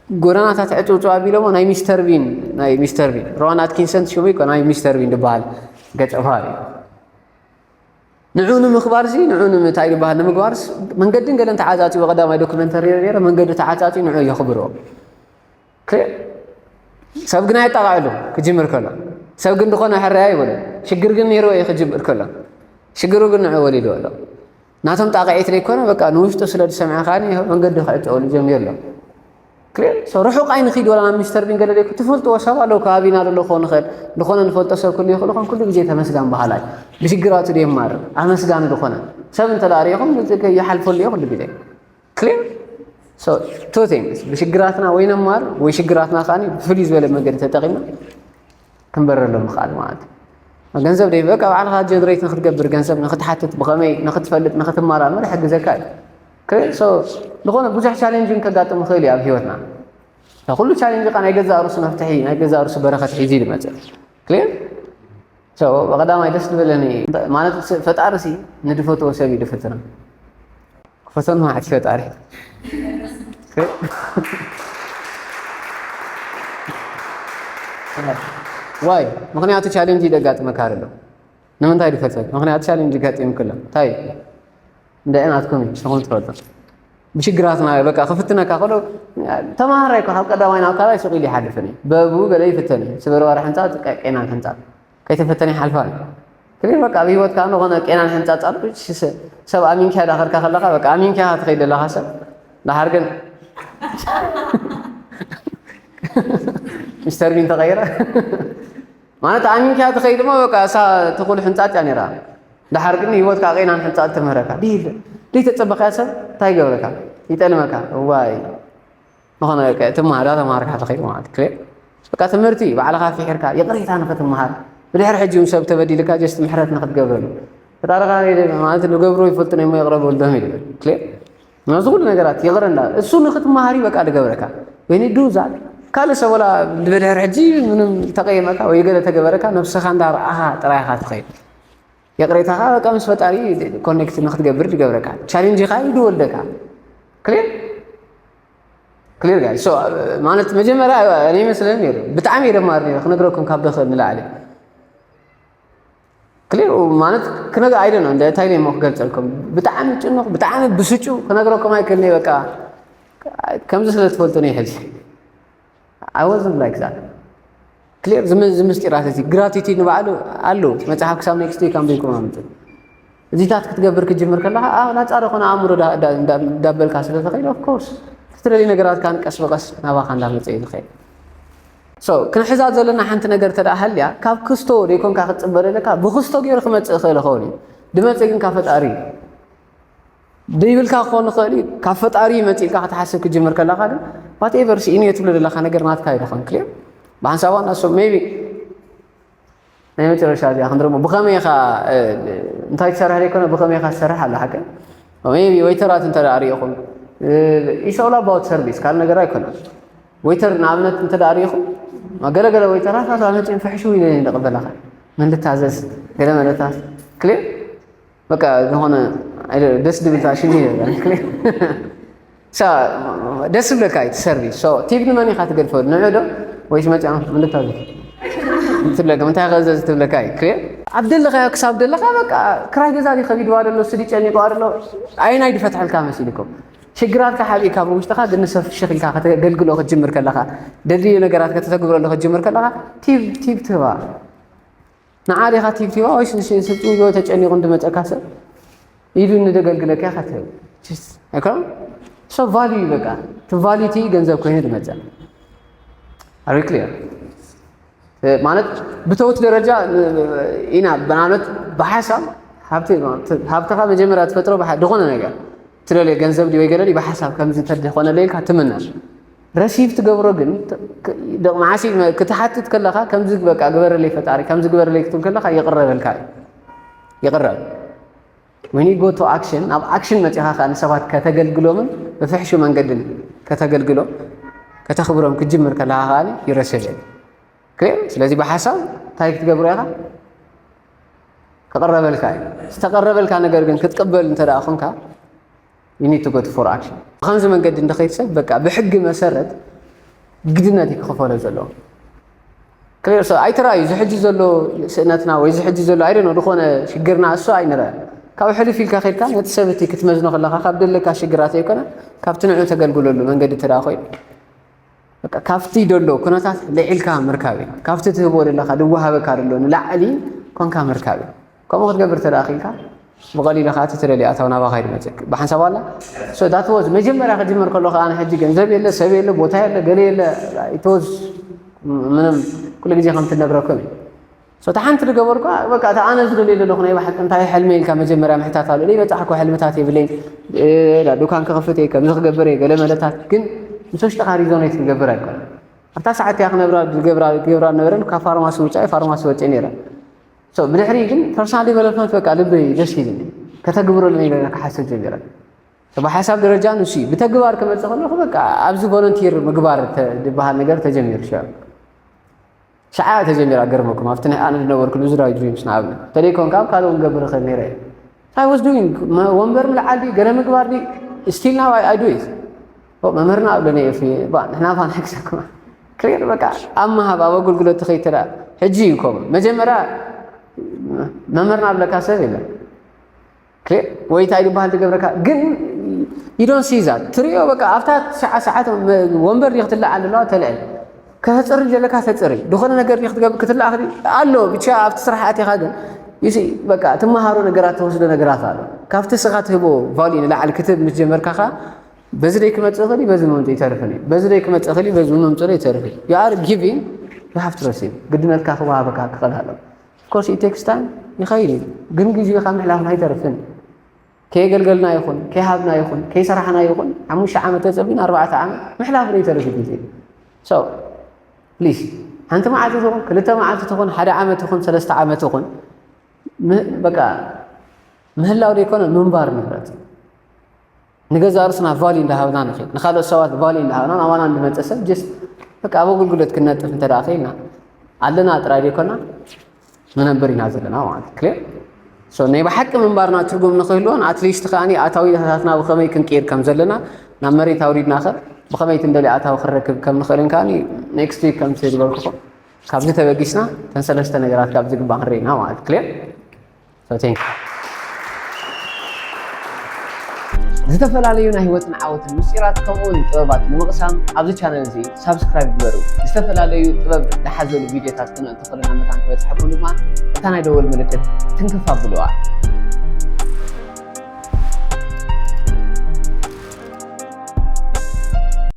ጎደናታት ዕፅውፅው ኣቢሎሞ ናይ ሚስተር ቢን ናይ ሚስተር ቢን ሮዋን ኣትኪንሰን ሽሙ ይኮ ናይ ሚስተር ቢን ዝበሃል ገፀ ባህሪ ንዑ ንምኽባር ሲ ንዑ ንምታይ ዝበሃል ንምግባርስ መንገድን ገለን ተዓፃፂ ቀዳማይ ዶክመንተሪ ነረ መንገዲ ተዓፃፂ ንዑ የኽብሮ ሰብ ግን ኣየጣቃዕሉ ክጅምር ከሎ ሰብ ግን ዝኾነ ሕራያ ይበሎ ሽግር ግን ነይርዎ እዩ ክጅምር ከሎ ሽግሩ ግን ንዑ ወሊዱ ኣሎ ናቶም ጣቕዒት ዘይኮነ በቃ ንውሽጡ ስለ ዝሰምዐ ከኣ መንገዲ ክዕጠወሉ ጀሚሩ ኣሎ ክሊር ሶ ርሑቕ ኣይንኺድ ወላ ናብ ሚስተር ቢን ገለ ዘይኮ ትፈልጥዎ ሰብ ኣለዉ ከባቢና ዘሎ ክኾን ይኽእል ዝኾነ ንፈልጦ ሰብ ክሉ ይኽእል ኾን ኩሉ ግዜ ተመስጋን በሃላይ ብሽግራቱ ደየማርር ኣመስጋኒ ዝኾነ ሰብ እንተ ደኣ ሪኢኹም ይሓልፈሉ እዮ ኩሉ ግዜ ክሊር ሶ ቱ ቲንግስ ብሽግራትና ወይ ነማር ወይ ሽግራትና ከኣ ብፍልይ ዝበለ መንገዲ ተጠቒምና ክንበረሎም ንኽኣል ማለት እዩ። ገንዘብ ደይ በቃ ባዕልኻ ጀነሬት ንክትገብር ገንዘብ ንክትሓትት ብኸመይ ንክትፈልጥ ንክትመራመር ይሕግዘካ እዩ። ኦኬ ሶ ዝኾነ ብዙሕ ቻሌንጅ ከጋጥም ይኽእል እዩ ኣብ ህይወትና። ኩሉ ቻሌንጅ ካ ናይ ገዛእ ርእሱ መፍትሒ ናይ ገዛእ ርእሱ በረኸት ሒዙ እዩ ዝመፅእ። ክሊር ሶ ብቐዳማይ ደስ ዝበለኒ ማለት ፈጣሪ ሲ ንድፈትዎ ሰብ እዩ ድፍትና። ክፈተኑ ማዕት ፈጣሪ ዋይ ምክንያቱ ቻሌንጅ ይደጋጥመካ ኣሎ ንምንታይ ድፈተን ምክንያቱ ቻሌንጅ ይጋጥም ክሎ እንታይ እንደ ናትኩም ንስኹም ትፈልጡ ብሽግራትና በቃ ክፍትነካ ከሎ ተማሃራይ ካብ ቀዳማይ ናብ ካልኣይ ስቕ ኢሉ ይሓልፍን እዩ በቡ ገለ ይፍተን እዩ ስበርባሪ ሕንፃ ቀናን ሕንፃ ከይተፈተነ ይሓልፋ እዩ ክሊር በቃ ኣብ ህይወትካ ዝኾነ ቄናን ሕንፃፃ ሰብ ኣሚንካ ዳኸድካ ከለካ በቃ ኣሚንካ ትኸይድ ዘለካ ሰብ ዳሓር ግን ሚስተር ቢን ተቐይረ ማለት ኣሚንካ ትኸይድ ሞ በቃ እሳ ትኹል ሕንፃፅ እያ ነይራ ዳሓር ግን ህይወትካ ቄናን ሕንፃፅ ትምህረካ ደይተፀበኻያ ሰብ እንታይ ይገብረካ ይጠልመካ ዋይ ዝኾነ ትምሃር ዳተምሃርካ ትኸይድ ማለት ክሊር በቃ ትምህርቲ ባዕልኻ ፍሒርካ ይቕሬታ ንኽትምሃር ብድሕሪ ሕጂ እውን ሰብ ተበዲልካ ጀስት ምሕረት ንኽትገብረሉ ፈጣሪኻ ማለት ንገብሮ ይፈልጡ ነሞ ይቕረ በልዶም ይብል ክሊር ነዚ ኩሉ ነገራት ይቕረ እንዳ እሱ ንኽትምሃር እዩ በቃ ዝገብረካ ወይ ዱ ዛት ካልእ ሰብ ወላ ብድሕሪ ሕጂ ምንም ተቐየመካ ወይ ገለ ተገበረካ ነብስኻ እንዳ ረኣኻ ጥራይኻ ትኸይድ ይቕሬታኻ በቃ ምስ ፈጣሪ ኮኔክት ንኽትገብር ዝገብረካ ቻሌንጅኻ እዩ ዝወልደካ ክሊር ክሊር ጋይ ሶ ማለት መጀመርያ እኔ ይመስለኒ ነይሩ ብጣዕሚ የደማር ነይሩ ክነግረኩም ካብ ደኽእል ንላዕሊ ክሊር ማለት ክነግ ኣይደ ነው እንደ እንታይ ነሞ ክገልፀልኩም ብጣዕሚ ጭኑቕ ብጣዕሚ ብስጩ ክነግረኩም ኣይክእልኒ በቃ ከምዚ ስለ ትፈልጡ ነው ሕዚ I wasn't like that ክሊር ዝምስጢራት እዚ ግራቲቲ ንባዕሉ ኣለዉ መፅሓፍ ክሳብ ኔክስት ዊክ ኣንቢብኩም ኣምፅእ እዚታት ክትገብር ክትጅምር ከለካ ኣብ ናፃ ዝኾነ ኣእምሮ ዳበልካ ስለ ተኸይድ ኦፍኮርስ ትትደልዩ ነገራት ካን ቀስ ብቀስ ናባካ እንዳመፀ እዩ ዝኸይድ ክንሕዛ ዘለና ሓንቲ ነገር ተደኣ ሃልያ ካብ ክስቶ ደይኮንካ ክትፅበ ዘለካ ብክስቶ ገይሩ ክመፅእ ይኽእል ይኸውን እዩ ድመፅእ ግን ካብ ፈጣሪ እዩ ደይብልካ ክኾን ይኽእል እዩ ካብ ፈጣሪ መፂእልካ ክትሓስብ ክጅምር ከለካ ግን ዋትኤቨር ስኢኑ እየ ትብሎ ዘለካ ነገር ናትካ እዩ ዝኾን ክሊር ብሓንሳባ ናሶ ሜቢ ናይ መጨረሻ እዚኣ ክንድረሞ ብኸመይ ኢኻ እንታይ ትሰርሕ ዘይኮነ ብኸመይ ኢኻ ትሰርሕ ኣላ ሓቂ ሜቢ ወይተራት እንተ ሪኢኹም ኢስ ኦል ኣባውት ሰርቪስ ካልእ ነገር ኣይኮነን ወይተር ንኣብነት እንተ ሪኢኹም ገለገለ ወይተራት ናታ መፂን ፍሕሽው ኢለ ንቅበላኻ ምን ልታዘዝ ገለ መለታት ክሊር በቃ ዝኾነ ደስ ድብል ፋሽን እዩ ደስ ዝብለካ እዩ ትሰርቪ ቲፕ ንመን ኢኻ ትገድፈሉ ንዑ ዶ ወይስ መፂኦም ምልታ ትብለካ እንታይ ከዘዝ ትብለካ እዩ ክሬ ኣብ ደለካ ክሳብ ደለካ በቃ ክራይ ገዛ ዲ ከቢድዋ ደሎ ስዲ ጨኒቅዋ ደሎ ኣይናይ ድፈትሐልካ መሲልኩም ሽግራትካ ሓቢእካ ብውሽጥኻ ግን ንሰብ ሽኽ ኢልካ ከተገልግሎ ክትጅምር ከለኻ ደድልዩ ነገራት ከተተግብረሉ ክትጅምር ከለኻ ቲብ ቲብ ትህባ ንዓሊኻ ቲብ ቲባ ወይስ ንስብፅኡ ተጨኒቑ እንድመፀካ ሰብ ኢሉ ንደገልግለካ ኢኻ ትህብ ኣይኮነ so value እዩ በቃ እቲ value እቲ ገንዘብ ኮይኑ ድመፀ are you clear ማለት ብተውት ደረጃ ኢና ብናነት ብሓሳብ ሃብትኻ መጀመርያ ትፈጥሮ ዝኾነ ነገር ትደልዮ ገንዘብ ድዩ ወይ ገለ ብሓሳብ ከምዚ ተዝኾነለይ ኢልካ ትምነ receive ትገብሮ ግን መዓሲ ክትሓትት ከለኻ ከምዚ በቃ ግበረለይ ፈጣሪ ከምዚ ግበረለይ ክትብል ከለኻ ይቕረበልካ እዩ ይቕረብ when you go to action ናብ action መፂኻ ከዓ ንሰባት ከተገልግሎምን ብፍሕሹ መንገድን ከተገልግሎ ከተኽብሮም ክትጅምር ከለኻ ከዓ ይረሰል ስለዚ ብሓሳብ እንታይ ክትገብሮ ኢኻ ክቕረበልካ እዩ ዝተቐረበልካ ነገር ግን ክትቅበል እንተ ደኣ ኹንካ you need to go to for action ብኸምዚ መንገዲ እንድኸይድ ሰብ በቃ ብሕጊ መሰረት ግድነት እዩ ክኽፈሎ ዘለዎ ክሊር ሰብ ኣይትረኣዩ እዚ ሕጂ ዘሎ ስእነትና ወይ እዚ ሕጂ ዘሎ ኣይደኖ ዝኾነ ሽግርና እሱ ኣይንረአ ካብ ሕሉፍ ኢልካ ከድካ ነቲ ሰብ እቲ ክትመዝኖ ከለካ ካብ ደለካ ሽግራት ዘይኮነ ካብቲ ንዑ ተገልግለሉ መንገዲ ተዳ ኮይኑ ካብቲ ደሎ ኩነታት ልዒልካ ምርካብ እዩ ካብቲ ትህቦ ዘለካ ዝወሃበካ ደሎ ንላዕሊ ኮንካ ምርካብ እዩ ከምኡ ክትገብር ተደኣኪልካ ብቐሊሉ ከዓ እቲ ትደልዮ ኣታዊ ናባኻ ይመፅእ ብሓንሳብ ኣላ ዳት ወዝ መጀመርያ ክጅምር ከሎ ከዓ ሕጂ ገንዘብ የለ ሰብ የለ ቦታ የለ ገለ የለ ተወዝ ምንም ኩሉ ግዜ ከም ትነግረኩም እዩ እቲ ሓንቲ ዝገበርኳ በቃ እቲ ኣነ ዝደልዮ ዘለኹ ናይ ባሓቂ እንታይ ሕልመ ኢልካ መጀመርያ ምሕታት ኣሎ ዘይበፃሕኩ ሕልምታት የብለይ ዱካን ክኸፍት እየ ከምዚ ክገብር እየ ገለ መለታት ግን ምስ ውሽጥኻ ሪዞኔት ክገብር ኣይኮነ ኣብታ ሰዓት እያ ክነብራ ዝገብራ ዝገብራ ነበረን ካብ ፋርማሲ ውፃ ፋርማሲ ወፅእ ነይረ ብድሕሪ ግን ፐርሶናል ዲቨሎፕመንት በቃ ልበይ ደስ ኢልኒ ከተግብረሉ ነይረ ክሓስብ ጀሚረ ብሓሳብ ደረጃ ንሱ እዩ ብተግባር ክመፅእ ከለኹ በቃ ኣብዚ ቮለንቲር ምግባር ዝበሃል ነገር ተጀሚሩ ሽዑ ሸዓ ተጀሚራ ገርመኩም ኣብቲ ናይ ኣነ ዝነበርኩ ብዙራዊ ድሪምስ ንኣብነት ተለይኮን ካብ ካልእ እውን ገብር ይኽእል ነይረ እንታይ ወስ ዱዊንግ ወንበር ምልዓል ድዩ ገለ ምግባር ድዩ ስቲል ናው ኣይ ዱ ኢት መምህርና ኣብለኒ እፍ ንሕና ፋን ሕግዘኩም ክሊር በቃ ኣብ ምሃብ ኣብ ኣገልግሎት ትኸይድ ተዳ ሕጂ እዩ ከምኡ መጀመርያ መምህርና ኣብለካ ሰብ የለን ወይ እንታይ ዝበሃል ትገብረካ ግን you don't see that ትሪኦ በቃ ኣብታ ትሽዓ ሰዓት ወንበር ዲ ክትለዓል ኣለዋ ተልዕል ከተፅሪ ዘለካ ተፅሪ ዝኾነ ነገር ዲ ክትገብር ክትለኣ ኣሎ ብቻ ኣብቲ ስራሕ ኣቲኻ ግን you see በቃ ትመሃሮ ነገራት ተወስዶ ነገራት ኣሎ ካብቲ ስኻ ትህቦ ቫልዩ ንላዕሊ ክትህብ ምስ ጀመርካ ኸዓ በዚ ደይ ክመፅእ ኽእል በዚ መምፅእ ይተርፍን እዩ በዚ ደይ ክመፅእ ኽእል በዚ መምፅእ ይተርፍ እዩ you are giving you have to receive ግድነትካ ክወሃበካ ክኽእል ኣለዎ Of course it takes time ይኸይድ እዩ ግን ግዜኻ ምሕላፍና ኣይተርፍን ከየገልገልና ይኹን ከይሃብና ይኹን ከይሰራሕና ይኹን ሓሙሽተ ዓመት ተፀቢና ኣርባዕተ ዓመት ምሕላፍ ዘይተርፍ ግዜ so please ሓንቲ መዓልቲ ትኹን ክልተ መዓልቲ ትኹን ሓደ ዓመት ይኹን ሰለስተ ዓመት ይኹን በቃ ምህላው ዘይኮነ ምንባር ንብረት ንገዛ ርስና ቫልዩ እንዳሃብና ንኽእል ንካልኦት ሰባት ቫልዩ እንዳሃብና ናባና እንድመፀ ሰብ ጀስት በቃ ኣብ ኣገልግሎት ክንነጥፍ እንተ ደኣ ኽኢልና ኣለና ጥራይ ዘይኮና ንነብር ኢና ዘለና ማለት ክሊር ናይ ብሓቂ ምንባርና ትርጉም ንኽህልዎን ኣትሊስት ከኣ ኣታዊታትና ብኸመይ ክንቅይር ከም ዘለና ናብ መሬት ኣውሪድና ኸ ብኸመይ ትንደሊ ኣታዊ ክንረክብ ከም ንኽእልን ከኣ ኔክስት ዊክ ከምቲ ዝበልኩኹም ካብዚ ተበጊስና ተን ሰለስተ ነገራት ካብ ዝግባእ ክንርኢ ኢና ማለት ክሊር ዝተፈላለዩ ናይ ህይወትን ዓወትን ምስጢራት ከምኡውን ጥበባት ንምቕሳም ኣብዚ ቻነል እዚ ሳብስክራይብ ግበሩ። ዝተፈላለዩ ጥበብ ዝሓዘሉ ቪድዮታት ክነእቱ ከለና መታን ክበፅሐኩም ድማ እታ ናይ ደወል ምልክት ትንክፍ ኣብልዋ።